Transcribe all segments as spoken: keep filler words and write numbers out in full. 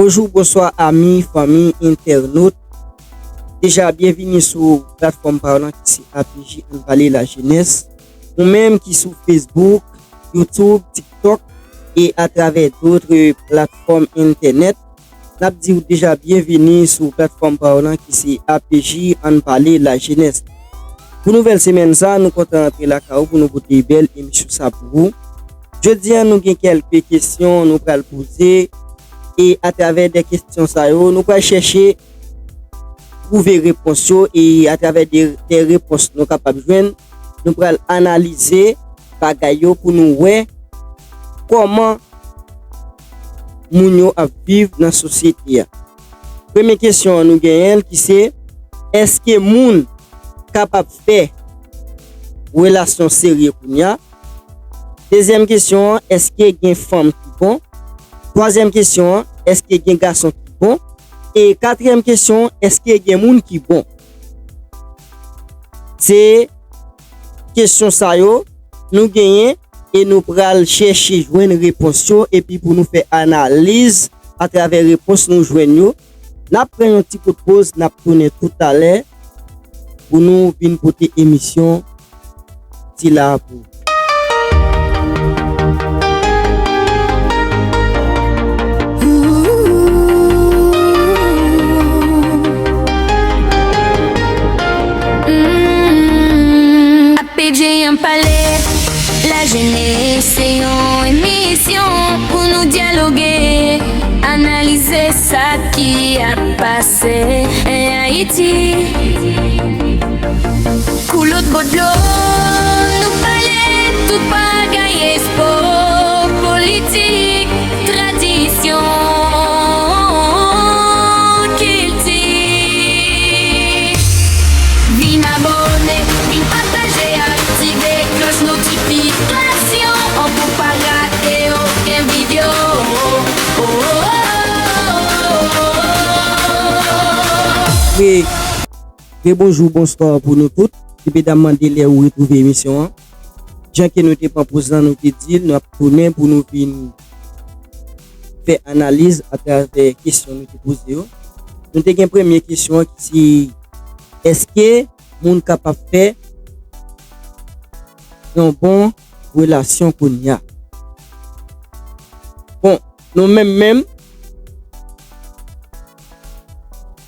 Bonjou, bonswa, ami, fanmi, entènot. Deja, byenvini sou platfòm pa w lan ki se A P J Ann Pale Lajenès. Ou menm ki sou Facebook, YouTube, TikTok e atravè dòt platfòm entènèt, n ap di w deja byenvini sou platfòm pa w lan ki se A P J Ann Pale Lajenès. Pou nouvèl semèn sa, nou kontan rantre lakay ou pou nou pote bèl emisyon sa pou ou. Jodi a, nou gen kèlke kesyon nou pral poze e atravè de kesyon sa yo, nou pral chèche twouve repons yo e atravè de, de repons nou kapab jwenn, nou pral analize bagay yo pou nou wè kòman moun yo ap viv nan sosyete a. Premye kesyon an nou genyen l ki se, èske moun kapab fè relasyon serye kounye a? Dezyèm kesyon an, èske gen fanm ki bon? Twazyèm kesyon an, èske gen gason ki bon? E katriyèm kesyon an, èske gen moun ki bon? Se kesyon sa yo nou genyen e nou pral chèche jwenn repons yo epi pou nou fè analiz atravè repons nou jwenn yo. N ap pran yon ti kout poz, n ap tounen toutalè pou nou vin pote emisyon sila a pou ou. A P J Ann Pale Lajenès, se yon emisyon pou nou dyaloge, analize sa ki ap pase an Ayiti. Kou lòt bò dlo, nou pale tout bagay, espò, politik, tradisyon, kilti. Vin abòne, vin pataje, aktive klòch notifikasyon an pou w pa rate okenn videyo. Re, re bonjou, bonswa pou nou tout. Depi dam mande lè ou retwouve emisyon an. Jan ke nou te pran poz lan, nou te di l, nou ap tounen pou nou vin fè analiz atravè kesyon nou te poze yo. Nou te gen premye kesyon an ki se, èske moun kapab fè yon bon relasyon kounye a? Bon, nou menm menm,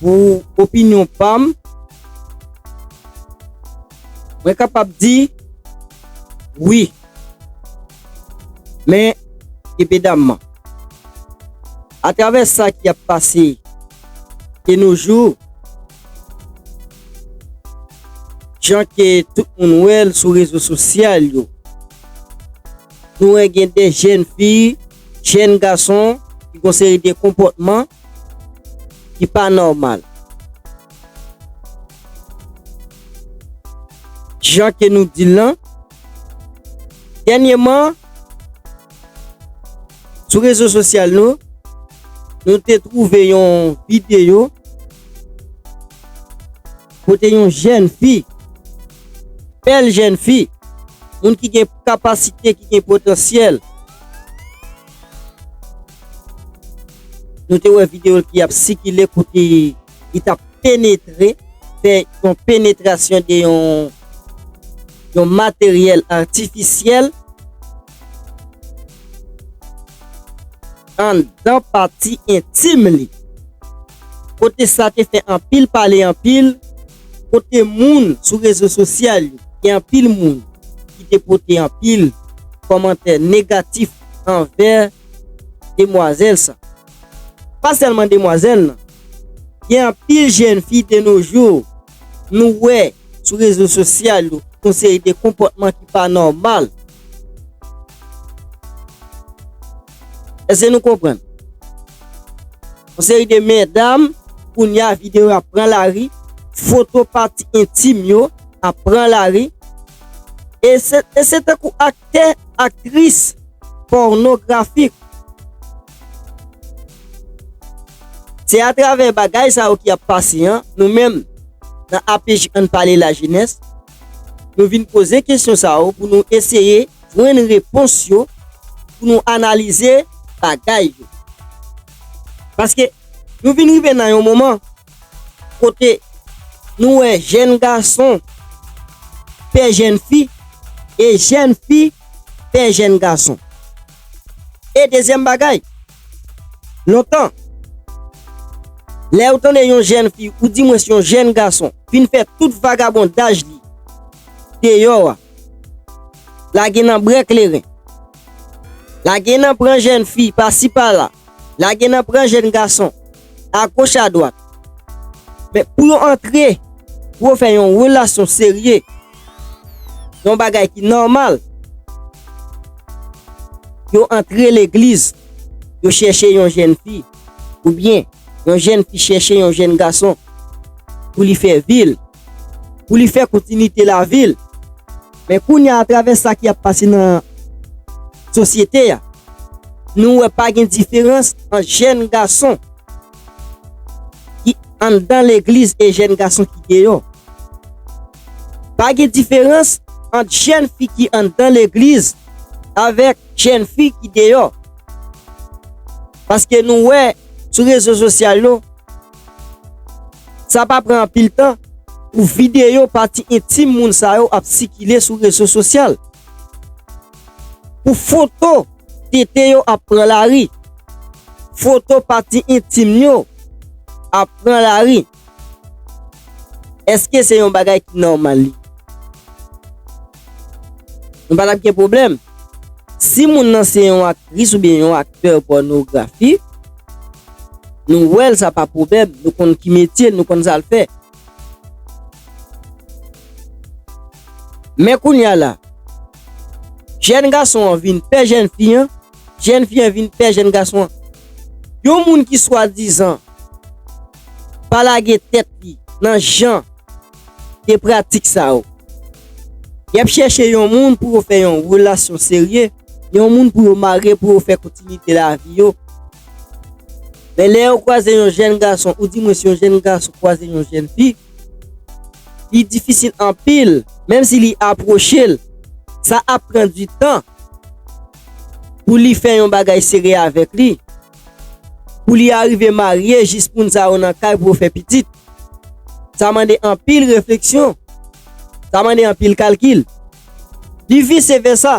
pou opinyon pa m, mwen kapab di wi. Men, epedanman, atravè sa ki ap pase de nos jours, jan ke tout moun wè l sou rezo sosyal yo, nou wè gen de jèn fi, jèn gason ki gon seri de konpòtman ki pa nòmal. Jan ke nou di l lan, dènyèman, sou rezo sosyal nou, nou te twouve yon videyo kote yon jèn fi, bèl jèn fi, moun ki gen kapasite, ki gen potansyèl. Nou te wè videyo l ki ap sikile kote li t ap penetre, fè yon penetrasyon de yon, yon materyèl atifisyèl anndan pati entim li. Kote sa te fè anpil pale anpil, kote moun sou rezo sosyal yo, gen anpil moun ki te pote anpil kòmantè negatif anvè demwazèl sa. Pa sèlman demwazèl lan, gen anpil jèn fi de nos jours nou wè sou rezo sosyal yo yon seri de konpòtman ki pa nòmal. Èske nou konprann? Yon seri de medam, kounye a videyo ap pran lari, foto pati entim yo ap pran lari. E se, e se tankou aktè, aktris pònografik. Se atravè bagay sa yo ki ap pase an, nou menm, nan A P J Ann Pale Lajenès, nou vin poze kesyon sa yo pou nou eseye jwenn repons yo, pou nou analize bagay yo. Paske nou vin rive nan yon moman kote nou wè jèn gason pè jèn fi e jèn fi pè jèn gason. E dezyèm bagay, lontan, lè ou tande yon jèn fi, ou di mwens yon jèn gason, fin fè tout vagabondaj li deyò a, lage nan bwè kleren, lage nan pran jèn fi pasi pala, lage nan pran jèn gason agoch adwat. Men pou yo antre, pou yo fè yon relasyon serye, yon bagay ki nòmal, yo antre legliz, yo chèche yon jèn fi, oubyen yon jèn fi chèche yon jèn gason pou li fè vi l, pou li fè kontinite lavi l. Men kounye a, atravè sa ki ap pase nan sosyete a, nou wè pa gen diferans ant jèn gason ki anndan legliz e jèn gason ki deyò. Pa gen diferans ant jèn fi ki anndan legliz avèk jèn fi ki deyò. Paske nou wè sou rezo sosyal yo, sa pa pran anpil tan pou videyo pati entim moun sa yo ap sikile sou rezo sosyal. Pou foto tete yo ap pran lari. Foto pati entim yo ap pran lari. Èske se yon bagay ki nòmal li? Nou pa t ap gen pwoblèm. Si moun nan se yon aktris oubyen yon aktè pònografi, nou wè l, sa pa pwoblèm. Nou konn ki metye l, nou konn sa l fè. Men kounye a la, jèn gason an vin pè jèn fi an, jèn fi an vin pè jèn gason an. Yon moun ki swadizan pa lage tèt li nan jan de pratik sa yo. Y ap chèche yon moun pou yo fè yon relasyon serye, yon moun pou yo mare, pou yo fè kontinite lavi yo. Men lè yo kwaze yon jèn gason, ou di mwens yon jèn gason kwaze yon jèn fi, li difisil anpil, menm si li apwoche l, sa ap pran di tan pou li fè yon bagay serye avèk li, pou li arive marye jis moun sa yo nan kay pou yo fè pitit. Sa mande anpil refleksyon, sa mande anpil kalkil. Li vise vèsa,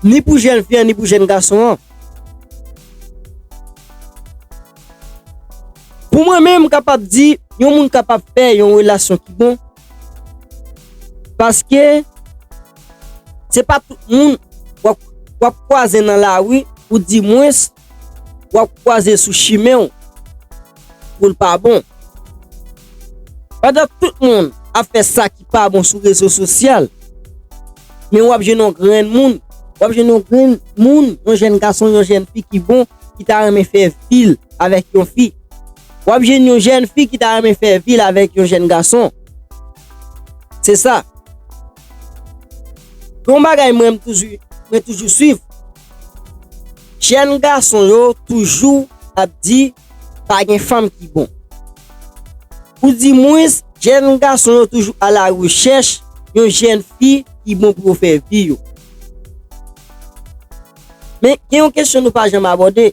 ni pou jèn fi an, ni pou jèn gason an. Pou mwen menm, m kapab di, yon moun kapab fè yon relasyon ki bon, paske se pa tout moun w ap, w ap kwaze nan lari, ou di mwens, w ap kwaze sou chimen w pou l pa bon. Pandan tout moun ap fè sa ki pa bon sou rezo sosyal, men w ap jwenn yon grenn moun, w ap jwenn yon grenn moun, yon jèn gason, yon jèn fi ki bon, ki ta renmen fè vi l avèk yon fi. W ap jwenn yon jèn fi ki ta renmen fè vi l avèk yon jèn gason. Se sa. Yon bagay mwen, m toujou, mwen toujou swiv. Jèn gason yo toujou ap di pa gen fanm ki bon. Ou di mwens, jèn gason yo toujou a la rechèch yon jèn fi ki bon pou yo fè vi yo. Men gen yon kesyon nou pa janm abòde.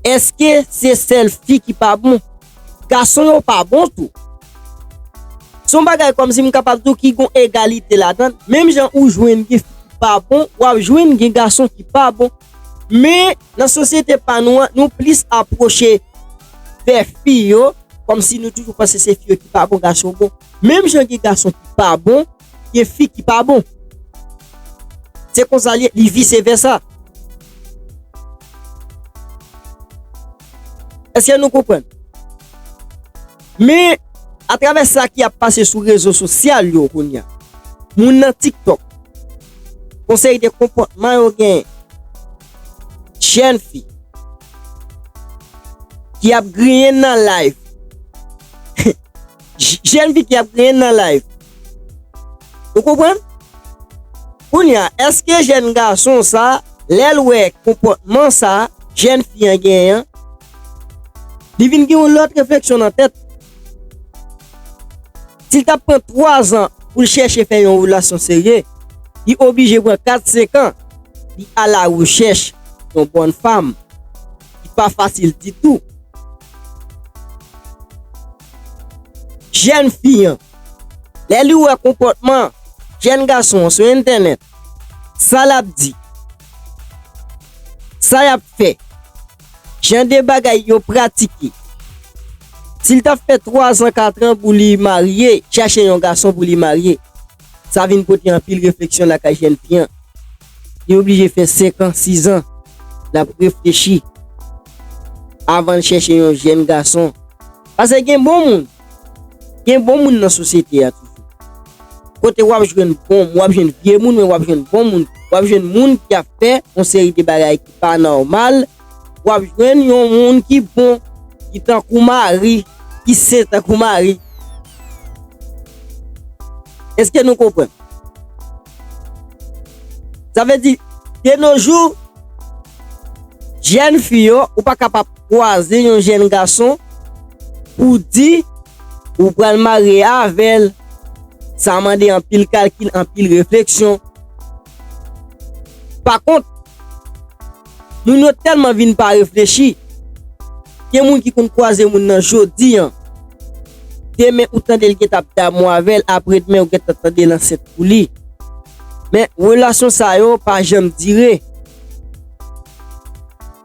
Èske se sèl fi ki pa bon? Gason yo pa bon tou. Se yon bagay kòmsi m kapab di w ki gon egalite ladan l. Menm jan ou jwenn gen fi ki pa bon, w ap jwenn gen gason ki pa bon. Men nan sosyete pa nou an, nou plis apwoche vè fi yo, kòmsi nou toujou panse se fi yo ki pa bon, gason bon. Menm jan gen gason ki pa bon, gen fi ki pa bon. Se konsa li ye, li vise vèsa. Èske nou konprann? Men, atravè sa ki ap pase sou rezo sosyal yo kounye a, moun nan TikTok, yon seri de konpòtman yo genyen, jèn fi ki ap griyen nan live, j-, jèn fi ki ap griyen nan live. Ou konprann? Kounye a, èske jèn gason sa, lè l wè konpòtman sa jèn fi an genyen an, li vin gen yon lòt refleksyon nan tèt? Si l t ap pran twa zan pou l chèche fè yon relasyon serye, li oblije pran kat, senk an, li a la rechèch yon bòn fanm ki pa fasil ditou. Jèn fi an, lè li wè konpòtman jèn gason an sou entènèt, sa l ap di, sa y ap fè, jan de bagay yo pratike, si l t ap fè twazan, katran pou li marye, chache yon gason pou li marye, sa vin pote anpil refleksyon lakay jèn fi an. Li oblije fè senk an, sis an, l ap reflechi avan l chèche yon jèn gason. Paske gen bon moun, gen bon moun nan sosyete a toujou. Kote w ap jwenn bon, w ap jwenn vye moun, men w ap jwenn bon moun. W ap jwenn moun ki ap fè yon seri de bagay ki pa nòmal. W ap jwenn yon moun ki bon, ki tankou Mari, ki sen tankou Mari. Èske nou konprann? Sa vle di, de nos jours, jèn fi yo, ou pa kapab kwaze yon jèn gason pou di ou pral marye avè l. Sa mande anpil kalkil, anpil refleksyon. Pa kont, moun yo tèlman vin pa reflechi. Gen moun ki konn kwaze moun nan jodi an. Demen ou tande l gentan ap damou avè l, apre demen ou gentan tande l ansent pou li. Men relasyon sa yo pa janm dire.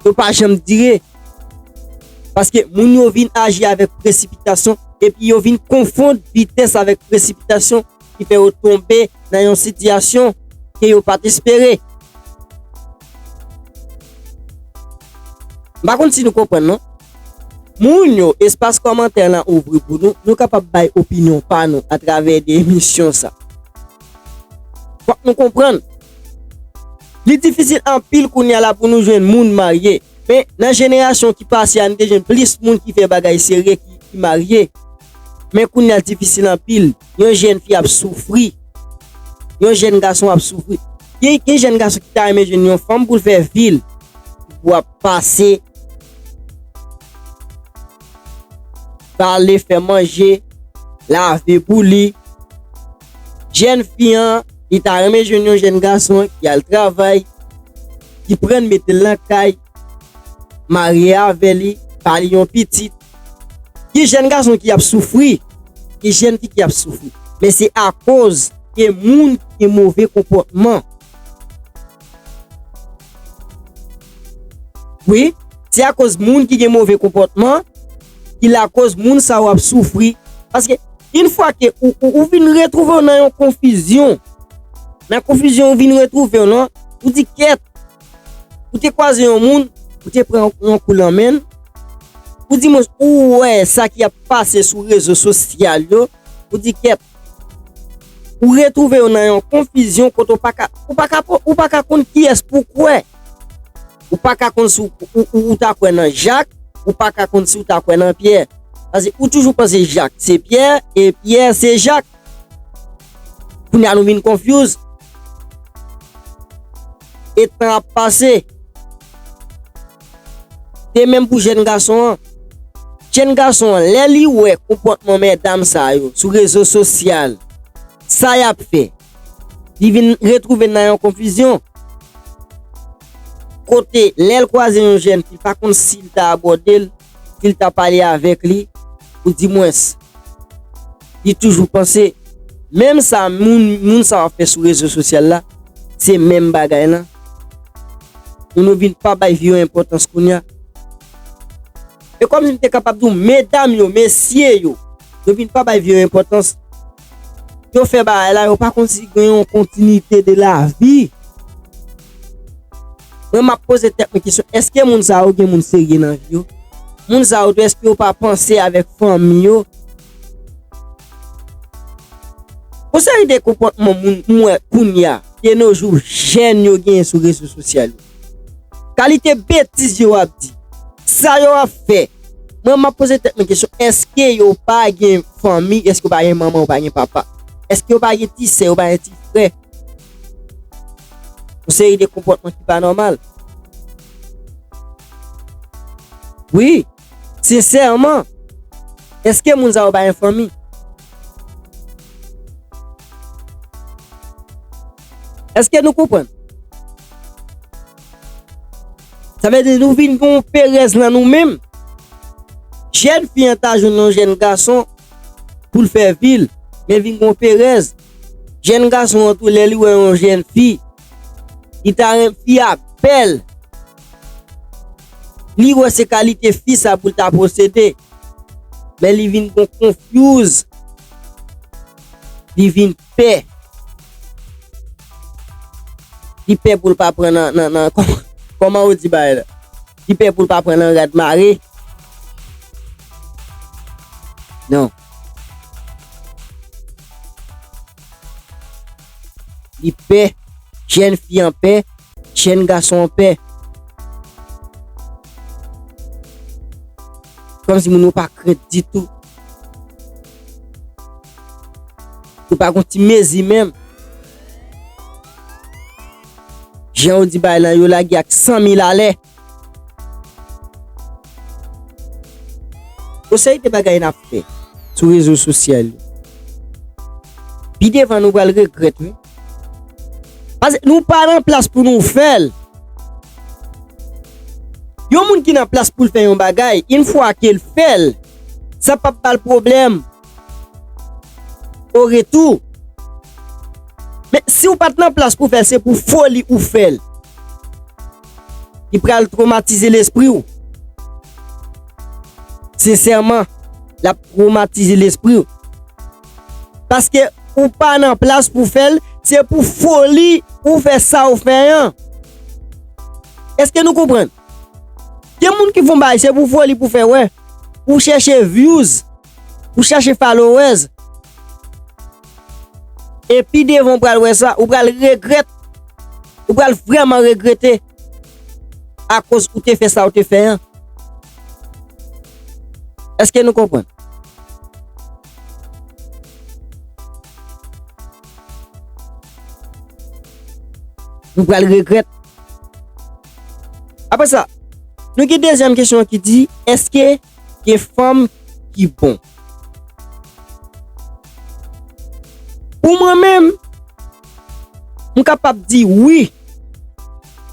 Yo pa janm dire. Paske moun yo vin aji avèk presipitasyon, epi yo vin konfonn vitès avèk presipitasyon, ki fè yo tonbe nan yon sitiyasyon ke yo pa t espere. M pa konn si nou konprann, non. Moun yo, espas kòmantè lan ouvri pou nou, nou kapab bay opinyon pa nou atravè de emisyon sa. Fòk nou konprann. Li difisil anpil kounye a la pou nou jwenn moun marye. Men, nan jenerasyon ki pase a, nou te jwenn plis moun ki fè bagay serye ki, ki marye. Men kounye a, l difisil anpil. Yon jèn fi ap soufri. Yon jèn gason ap soufri. Gen, gen jèn gason ki ta renmen jwenn yon fanm pou l fè vi l. Pou ap pase, bale, fè manje, lave pou li. Jèn fi an, li ta renmen jwenn yon jèn gason ki al travay, ki pran l mete l nan kay, marye avè li, ba li yon pitit. Gen jèn gason ki ap soufri, gen jèn fi ki ap soufri. Men se akoz gen moun ki gen move konpòtman. Wi, se akoz moun ki gen move konpòtman ki lakoz moun sa yo ap soufri. Paske, yon fwa ke ou, ou, ou vin retwouve w nan yon konfizyon, nan konfizyon ou vin retwouve w lan, ou di kèt, ou te kwaze yon moun, ou te pran yon kou lan men l, ou di mwen, ou wè sa ki ap pase sou rezo sosyal yo, ou di kèt, ou retwouve w nan yon konfizyon kote w pa ka, ou pa ka, ou pa ka konn kiyès pou w kwè. Ou pa ka konn si w, ou, ou, ou ta kwè nan Jak, ou pa ka konn si w ta kwè nan Pyè. Paske ou toujou panse Jak se Pyè, e Pyè se Jak. Kounye a nou vin confuse. E tan ap pase. De menm pou jèn gason an. Jèn gason an, lè li wè konpòtman medam sa yo sou rezo sosyal, sa y ap fè? Li vin retwouve l nan yon konfizyon. Kote, lè l kwaze yon jèn fi, li pa konn si l ta abòde l, si l ta pale avèk li, ou dimwens, li toujou panse, menm sa moun, moun sa yo ap fè sou rezo sosyal la, se menm bagay lan. Moun yo vin pa bay vi yo enpòtans kounye a. E kòmsi m te kapab di w, medam yo, mesye yo, yo vin pa bay vi yo enpòtans. Yo fè bagay la, yo pa konn si gen yon kontinite de lavi. Mwen, m ap poze tèt mwen kesyon, èske moun sa yo gen moun serye nan vi yo? Moun sa yo tou, èske yo pa panse avèk fanmi yo? Yon seri de konpòtman moun, m wè kounye a, de nos jours, jèn yo genyen sou rezo sosyal yo. Kalite betiz yo ap di, sa yo ap fè. Mwen, m ap poze tèt mwen kesyon, èske yo pa gen fanmi, èske yo pa gen manman, yo pa gen papa? Èske yo pa gen ti sè, yo pa gen ti frè? Yon seri de konpòtman ki pa nòmal. Wi, sensèman, èske moun sa yo pa gen fanmi? Èske nou konprann? Sa vle di nou vin gen yon perèz nan nou menm. Jèn fi an ta jwenn yon jèn gason pou l fè vi l, men vin gen yon perèz. Jèn gason an tou, lè li wè yon jèn fi, li ta renmen fi a bèl. Li wè se kalite fi sa pou l ta posede. Men li vin gon konfyouz. Li vin pè. Li pè pou l pa pran nan, nan, nan, kòman, kòman yo di bagay la? Li pè pou l pa pran nan rad mare. Non. Li pè, jèn fi an pè, jèn gason an pè. Kòmsi moun yo pa krent ditou. Yo pa gon ti mezi menm. Jan yo di bagay lan, yo lage ak san mil alè. Yon seri de bagay n ap fè sou rezo sosyal yo. Pi devan nou pral regrèt, wi. Paske nou pa nan plas pou nou fè l. Yon moun ki nan plas pou l fè yon bagay, yon fwa ke l fè l, sa p ap ba l pwoblèm o retou. Men si w pa t nan plas pou fè l, se pou foli ou fè l. Li pral twomatize lespri w. Sensèman, l ap twomatize lespri w. Paske ou pa nan plas pou fè l, se pou foli ou fè sa ou fè an. Èske nou konprann? Gen moun ki fè yon bagay, se pou foli pou fè wè. Pou chèche views, pou chèche followers. E pi devan ou pral wè sa, ou pral regrèt. Ou pral vrèman regrete akoz ou te fè sa ou te fè an. Èske nou konprann? Nou pral regrèt. Apre sa, nou gen dezyèm kesyon ki di, èske gen fanm ki bon? Pou mwen menm, m kapab di wi.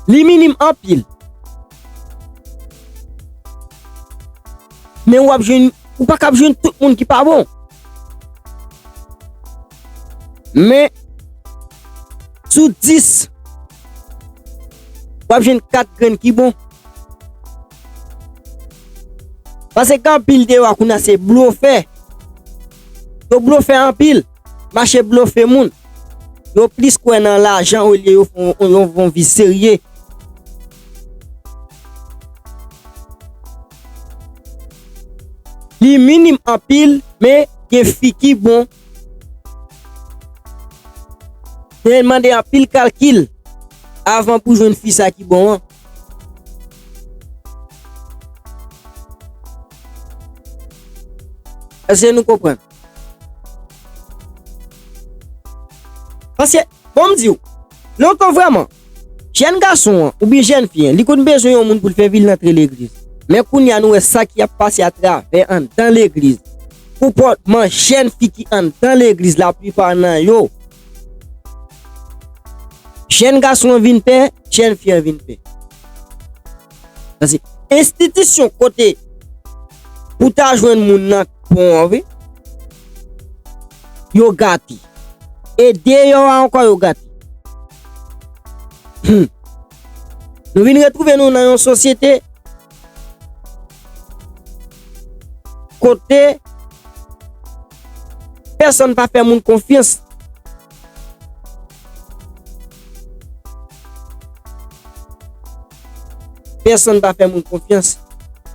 Li minim anpil. Men w ap jwenn, ou pa kab jwenn tout moun ki pa bon. Men, sou dis, w ap jwenn kat grenn ki bon. Paske gen anpil deyò a kounye a se blofè. Yo blofè anpil. Mache blofe moun. Yo plis kwè nan lajan olye yo fè yon, yon, yon vi serye. Li minim anpil, men gen fi ki bon. Men l mande anpil kalkil avan pou jwenn fi sa ki bon an. Èske nou konprann? Paske, bon, m di w, lontan vrèman, jèn gason an, oubyen jèn fi an, li konn bezwen yon moun pou l fè vi l antre legliz. Men kounye a, nou wè sa ki ap pase atravè anndan legliz. Konpòtman jèn fi ki anndan legliz, laplipa nan yo, jèn gason an vin pè, jèn fi an vin pè. Paske enstitisyon kote pou ta jwenn moun nan bon an, wi, yo gate. E deyò a ankò, yo gate. Hmm. Nou vin retwouve nou nan yon sosyete kote pèsonn pa fè moun konfyans. Pèsonn pa fè moun konfyans.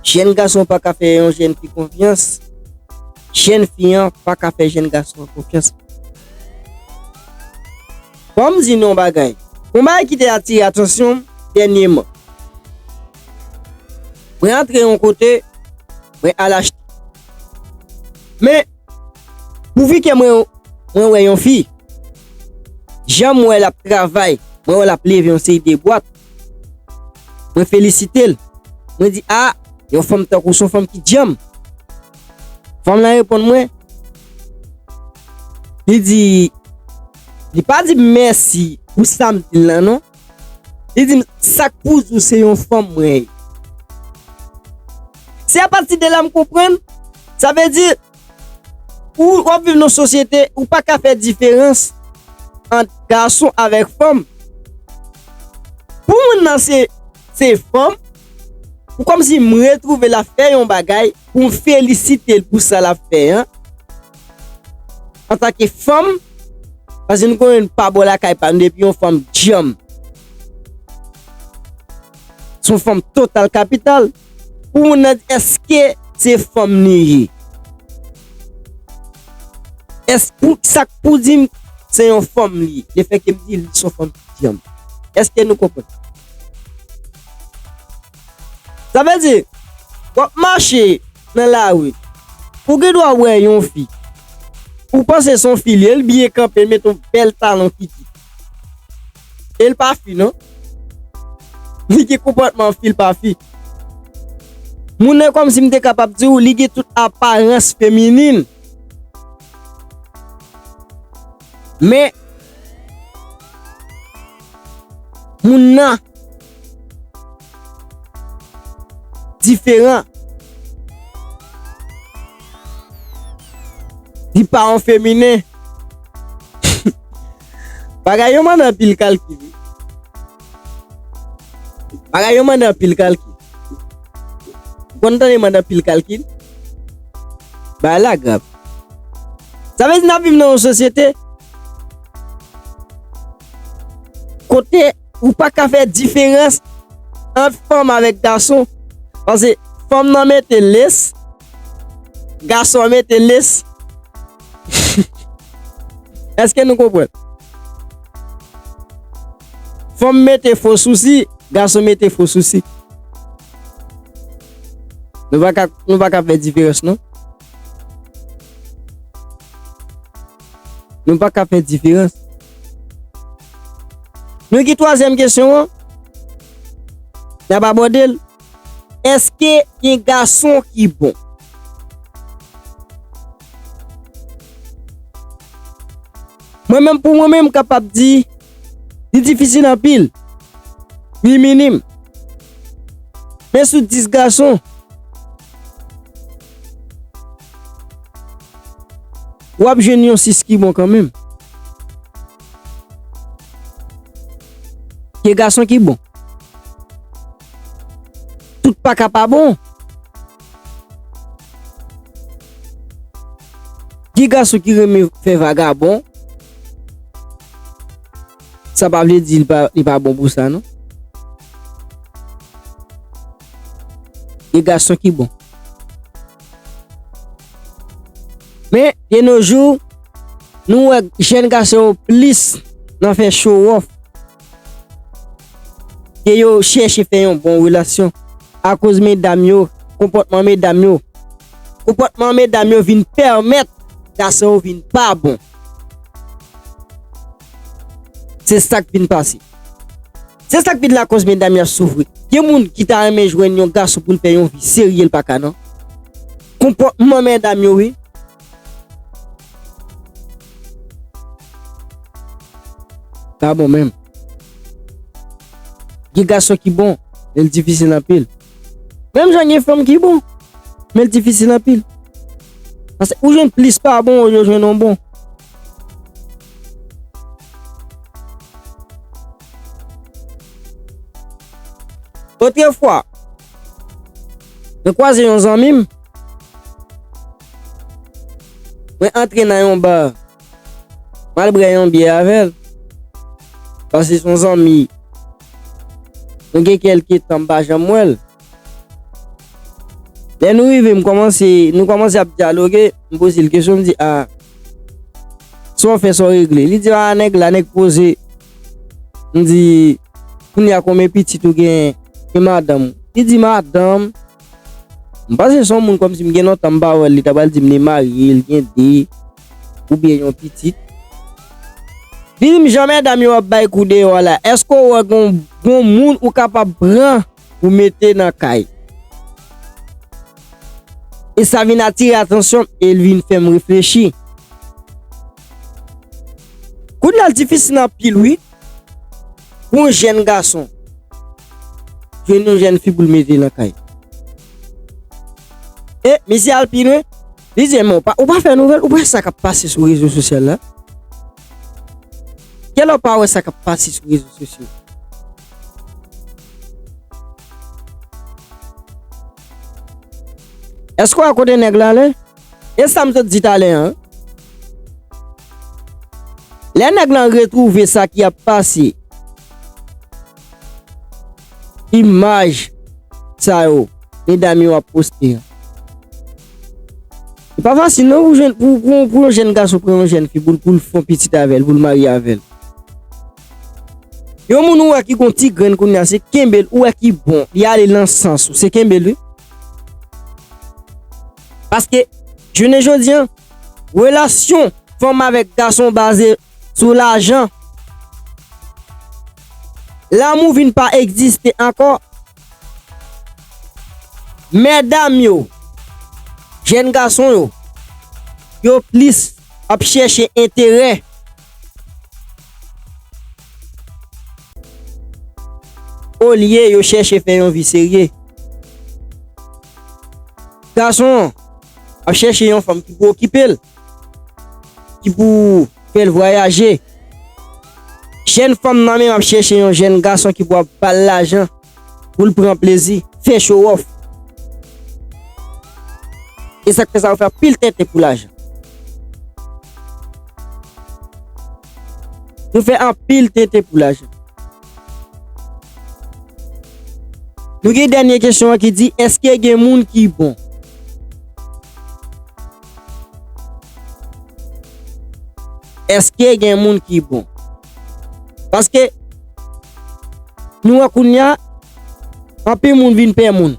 Jèn gason pa ka fè yon jèn fi konfyans. Jèn fi an pa ka fè jèn gason an konfyans. Bon, m di nou yon bagay. Yon bagay ki te atire atansyon m dènyèman. Mwen antre yon kote, mwen al achte. Men, pouvi ke mwen, mwen wè yon fi, jan m wè l ap travay, mwen wè l ap leve yon seri de bwat, mwen felisite l. Mwen di, "A, yon fanm tankou w, se yon fanm ki djanm." Fanm lan reponn mwen, li di, li pa di m mèsi pou sa m di l lan, non. Li di m, "Sa k pou di w se yon fanm mwen ye?" Se apati de la m konprann, sa vle di, ou w ap viv nan yon sosyete, ou pa ka fè diferans ant gason avèk fanm. Pou moun nan se, se fanm, ou kòmsi m retwouve l ap fè yon bagay, pou m felisite l pou sa l ap fè an, antanke fanm, paske nou konnen n pa bò lakay pa nou depi yon fanm djanm. Se yon fanm total kapital. Pou moun nan di, èske se fanm li ye? Èske pou, sa k pou di m se yon fanm li ye? Lefètke m di li se yon fanm ki djanm. Èske nou konprann? Sa vle di, w ap mache nan lari, ou gen dwa wè yon fi, ou panse se yon fi li ye, l byen kanpe, l mete yon bèl talon ki di. E l pa fi, non. Li gen konpòtman fi, l pa fi. Moun nan kòmsi m te kapab di w, li gen tout aparans feminin. Men, moun nan diferan. Li pa yon feminen. Bagay yo mande anpil kalkil. Bagay yo mande anpil kalkil. Ou konn tande mande anpil kalkil? Bagay la grav. Sa vle di n ap viv nan yon sosyete kote ou pa ka fè diferans ant fanm avèk gason. Paske fanm nan mete les, gason an mete les. Èske nou konprann? Fanm mete fo sousi, gason mete fo sousi. Nou pa ka, nou pa ka fè diferans, non. Nou pa ka fè diferans. Nou gen twazyèm kesyon an. N ap abòde l. Èske gen gason ki bon? Mwen menm, pou mwen menm, m kapab di, li difisil anpil. Li minim. Men sou dis gason, w ap jwenn yon sis ki bon kanmenm. Gen gason ki bon. Tout pa ka pa bon. Gen gason ki renmen fè vagabon. Sa pa vle di li pa, li pa bon pou sa, non. Gen gason ki bon. Men, de nos jours, nou wè jèn gason yo plis nan fè show off ke yo chèche fè yon bon relasyon. Akoz medam yo, konpòtman medam yo, konpòtman medam yo vin pèmèt gason yo vin pa bon. Se sa k vin pase. Se sa k vin lakòz medam y ap soufri. Gen moun ki ta renmen jwenn yon gason pou l fè yon vi serye, l pa ka non. Konpòtman medam yo, wi. Pa bon menm. Gen gason ki bon, men l difisil anpil. Menm jan gen fanm ki bon, men l difisil anpil. Paske ou jwenn plis pa bon, ou jwenn yon bon. Otrefwa, mwen kwaze yon zanmi m, mwen antre nan yon ba, m al bwè yon byè avè l, paske se yon zanmi, nou gen kèlke tan m pa janm wè l. Lè nou rive, m kòmanse, nou kòmanse ap dyaloge, m poze l kesyon, m di, "A, sa w fè, sa w regle?" Li di, "A, nèg la, nèg poze." M di, "Kounye a, konbyen pitit ou gen? E madanm ou?" Li di, "Madanm." M panse se yon moun kòmsi m gen lontan m pa wè l, li ta pral di m li marye, l gen de, oubyen yon pitit. Li di m, "Jan medam yo ap bay kou deyò a la, èske w wè gon, gon moun ou kapab pran pou mete nan kay?" E sa vin atire atansyon m e l vin fè m reflechi. Kounye a l difisil anpil, wi. Pou yon jèn gason, jwenn yon jèn fi pou l mete nan kay. E misye al pi lwen, li di, "Men ou pa, ou pa fè nouvèl, ou pa wè sa k ap pase sou rezo sosyal la? Kèlè w pa wè sa k ap pase sou rezo sosyo?" Èske w wè kote nèg la ale? E sa m sot di talè an. Lè nèg lan retwouve sa ki ap pase, imaj sa yo, medam yo ap poste an. Li pa fasil non pou jwenn, pou, pou, pou yon jèn gason pran yon jèn fi pou, pou l fè yon pitit avè l, pou l marye avè l. Yon moun ou wè ki gon ti grenn kounye a, se kenbe l, ou wè ki bon, li ale nan sans ou, se kenbe l wi. Paske, jounen jodi an, relasyon fanm avèk gason baze sou lajan. Lanmou vin pa egziste ankò. Medam yo, jèn gason yo, yo plis ap chèche enterè olye yo chèche fè yon vi serye. Gason an ap chèche yon fanm ki pou okipe l, ki pou fè l vwayaje. Jèn fanm nan menm ap chèche yon jèn gason ki pou ap ba l lajan pou l pran plezi, fè show off. E sa k fè sa, yo fè anpil tenten pou lajan. Nou fè anpil tenten pou lajan. Nou gen dènye kesyon an ki di, èske gen moun ki bon? Èske gen moun ki bon? Paske nou wè kounye a, anpil moun vin pè moun.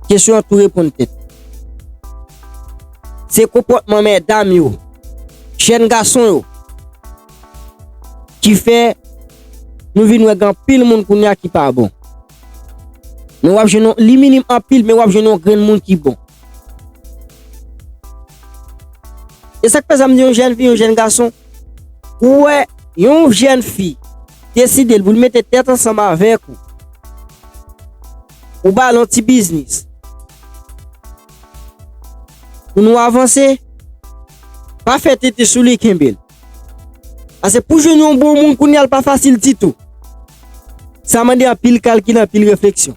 Kesyon an tou reponn tèt. Se konpòtman medam yo, jèn gason yo, ki fè nou vin wè gen anpil moun kounye a ki pa bon. Men w ap jwenn yon, li minim anpil, men w ap jwenn yon grenn moun ki bon. E sa k fè sa m di yon jèn fi, yon jèn gason, ou wè yon jèn fi deside l pou l mete tèt ansanm avèk ou, ou ba l yon ti biznis, pou nou avanse, pa fè tenten sou li, kenbe l. Paske pou jwenn yon bon moun kounye a l pa fasil ditou. Sa mande anpil kalkil, anpil refleksyon.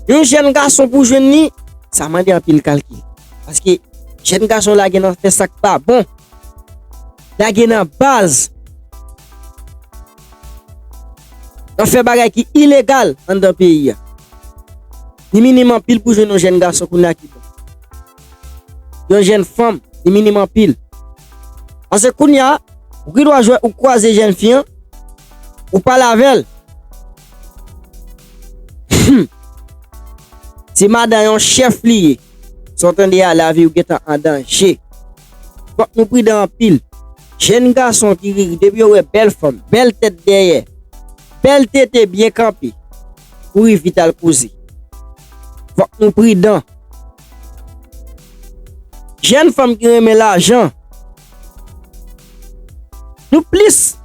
Yon jèn gason pou jwenn li, sa mande anpil kalkil. Paske jèn gason lage nan fè sa k pa bon. Lage nan baz. Nan fè bagay ki ilegal anndan peyi a. Li minim anpil pou jwenn yon jèn gason kounye a ki bon. Yon jèn fanm, li minim anpil. Paske kounye a, ou gen dwa jwenn, ou kwaze jèn fi an, ou pale avè l. Se madan yon chèf li ye. Sa w tande a, lavi w gentan an danje. Fòk nou pridan anpil. Jèn gason ki ri, depi yo wè bèl fanm, bèl tèt dèyè, bèl tete byen kanpe, kouri vit al koze. Fòk nou pridan. Jèn fanm ki renmen lajan, nou plis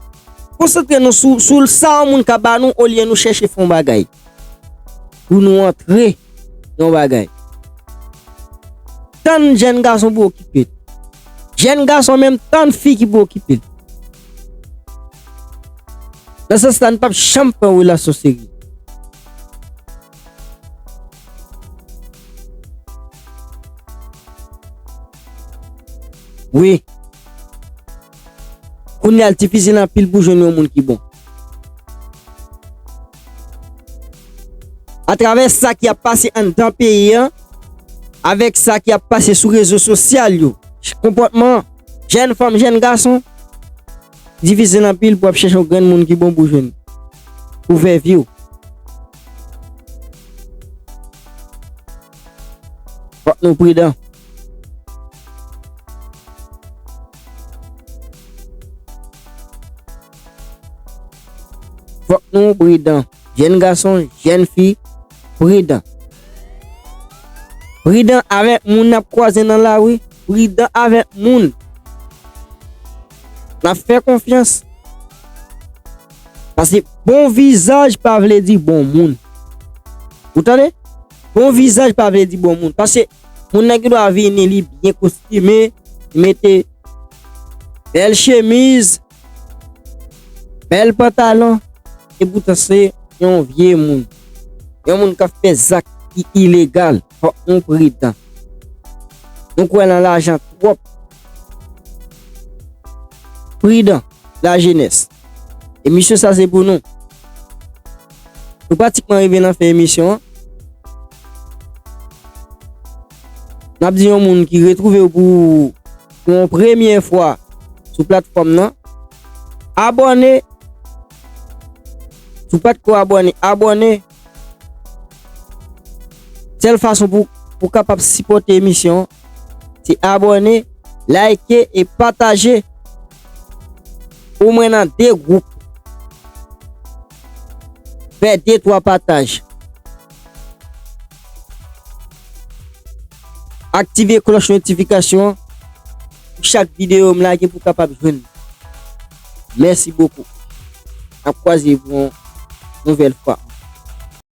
konsantre nou sou, sou sa yon moun ka ba nou olye nou chèche fè yon bagay pou nou antre yon bagay. Tann jèn gason pou okipe l. Jèn gason menm tann fi ki pou okipe l. Nan sans sa, n p ap janm fè yon relasyon serye. Wi. Kounye a, l difisil anpil pou jwenn yon moun ki bon. Atravè sa ki ap pase anndan peyi a, avèk sa ki ap pase sou rezo sosyal yo, konpòtman jèn fanm, jèn gason, difisil anpil pou ap chèche yon grenn moun ki bon pou jwenn, pou fè vi w. Fòk nou pridan. Fòk nou pridan. Jèn gason, jèn fi, pridan. Pridan avèk moun n ap kwaze nan lari, pridan avèk moun. N ap fè konfyans. Paske bon vizaj pa vle di bon moun. Ou tande? Bon vizaj pa vle di bon moun. Paske moun nan gen dwa vini, li byen kostime, li mete bèl chemiz, bèl pantalon, e poutan se yon vye moun. Yon moun k ap fè zak ki ilegal. Fòk nou pridan. Nou kwè nan lajan twòp. Pridan, lajenès. Emisyon sa se pou nou. Nou pratikman rive nan fen emisyon an. N ap di yon moun ki retwouve w pou, pou yon premye fwa sou platfòm nan, abòne. Si w pa t ko abòne, abòne. Sèl fason pou, pou kapab sipòte emisyon an, se abòne, like e pataje. Omwen nan de gwoup. Fè de, twa pataj. Aktive klòch notifikasyon an pou chak videyo m lage pou w kapab jwenn. Mèsi bokou. N ap kwaze pou yon nouvèl fwa.